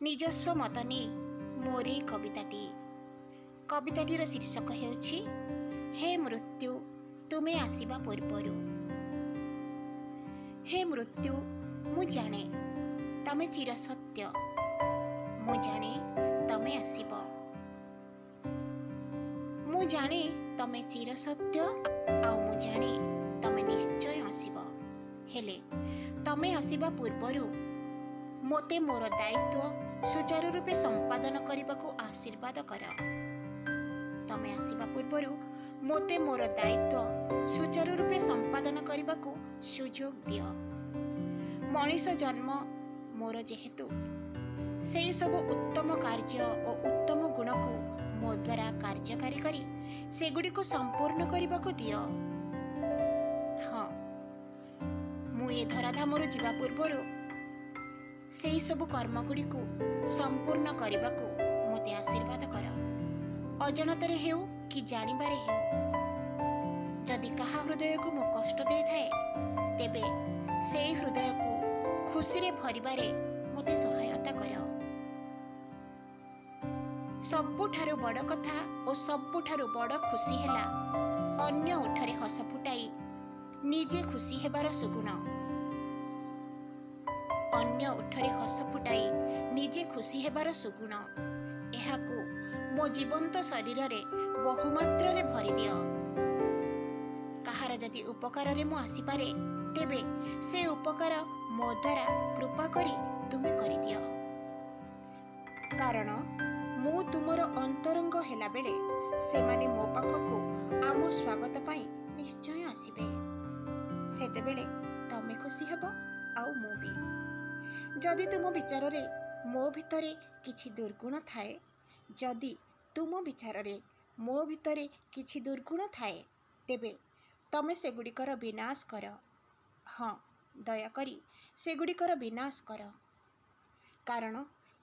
ନିଜସ୍ୱ ମତ ନେଇ ମୋର ଏଇ କବିତାଟି। କବିତାଟିର ଶୀର୍ଷକ ହେଉଛି ହେ ମୃତ୍ୟୁ ତୁମେ ଆସିବା ପୂର୍ବରୁ। ହେ ମୃତ୍ୟୁ, ମୁଁ ଜାଣେ ତମେ ଚିରସତ୍ୟ, ମୁଁ ଜାଣେ ତମେ ଆସିବ। ମୁଁ ଜାଣେ ତମେ ଚିରସତ୍ୟ, ଆଉ ମୁଁ ଜାଣେ ତମେ ନିଶ୍ଚୟ ଆସିବ। ହେଲେ ତମେ ଆସିବା ପୂର୍ବରୁ ମୋତେ ମୋର ଦାୟିତ୍ୱ ସୁଚାରୁ ରୂପେ ସମ୍ପାଦନ କରିବାକୁ ଆଶୀର୍ବାଦ କର। ତମେ ଆସିବା ପୂର୍ବରୁ ମୋତେ ମୋର ଦାୟିତ୍ୱ ସୁଚାରୁ ରୂପେ ସମ୍ପାଦନ କରିବାକୁ ସୁଯୋଗ ଦିଅ। ମଣିଷ ଜନ୍ମ ମୋର ଯେହେତୁ, ସେଇ ସବୁ ଉତ୍ତମ କାର୍ଯ୍ୟ ଓ ଉତ୍ତମ ଗୁଣକୁ ମୋ ଦ୍ୱାରା କାର୍ଯ୍ୟକାରୀ କରି ସେଗୁଡ଼ିକୁ ସମ୍ପୂର୍ଣ୍ଣ କରିବାକୁ ଦିଅ। ହଁ, ମୁଁ ଏ ଧରାଧାମରୁ ଯିବା ପୂର୍ବରୁ ସେଇ ସବୁ କର୍ମଗୁଡ଼ିକୁ ସମ୍ପୂର୍ଣ୍ଣ କରିବାକୁ ମୋତେ ଆଶୀର୍ବାଦ କର। ଅଜାଣତରେ ହେଉ କି ଜାଣିବାରେ ହେଉ, ଯଦି କାହା ହୃଦୟକୁ ମୁଁ କଷ୍ଟ ଦେଇଥାଏ, ତେବେ ସେଇ ହୃଦୟକୁ ଖୁସିରେ ଭରିବାରେ ମୋତେ ସହାୟତା କର। ସବୁଠାରୁ ବଡ଼ କଥା ଓ ସବୁଠାରୁ ବଡ଼ ଖୁସି ହେଲା ଅନ୍ୟ ଓଠରେ ହସ ଫୁଟାଇ ନିଜେ ଖୁସି ହେବାର ସୁଗୁଣ। ଅନ୍ୟ ଓଠରେ ହସ ଫୁଟାଇ ନିଜେ ଖୁସି ହେବାର ସୁଗୁଣ, ଏହାକୁ ମୋ ଜୀବନ୍ତ ଶରୀରରେ ବହୁମାତ୍ରାରେ ଭରିଦିଅ। କାହାର ଯଦି ଉପକାରରେ ମୁଁ ଆସିପାରେ, ତେବେ ସେ ଉପକାର ମୋ ଦ୍ୱାରା କୃପା କରି ତୁମେ କରିଦିଅ। କାରଣ ମୁଁ ତୁମର ଅନ୍ତରଙ୍ଗ ହେଲା ବେଳେ ସେମାନେ ମୋ ପାଖକୁ ଆମ ସ୍ୱାଗତ ପାଇଁ ନିଶ୍ଚୟ ଆସିବେ। ସେତେବେଳେ ତମେ ଖୁସି ହେବ ଆଉ ମୁଁ ବି। ଯଦି ତୁମ ବିଚାରରେ ମୋ ଭିତରେ କିଛି ଦୁର୍ଗୁଣ ଥାଏ, ଯଦି ତୁମ ବିଚାରରେ ମୋ ଭିତରେ କିଛି ଦୁର୍ଗୁଣ ଥାଏ, ତେବେ ତମେ ସେଗୁଡ଼ିକର ବିନାଶ କର। ହଁ, ଦୟାକରି ସେଗୁଡ଼ିକର ବିନାଶ କର। କାରଣ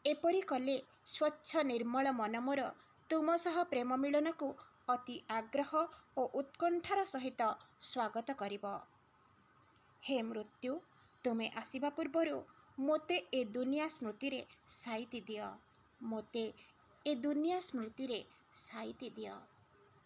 ଏପରି କଲେ ସ୍ୱଚ୍ଛ ନିର୍ମଳ ମନ ମୋର ତୁମ ସହ ପ୍ରେମ ମିଳନକୁ ଅତି ଆଗ୍ରହ ଓ ଉତ୍କଣ୍ଠାର ସହିତ ସ୍ୱାଗତ କରିବ। ହେ ମୃତ୍ୟୁ, ତୁମେ ଆସିବା ପୂର୍ବରୁ ମୋତେ ଏ ଦୁନିଆ ସ୍ମୃତିରେ ସାଇତି ଦିଅ। ମୋତେ ଏ ଦୁନିଆ ସ୍ମୃତିରେ ସାଇତି ଦିଅ।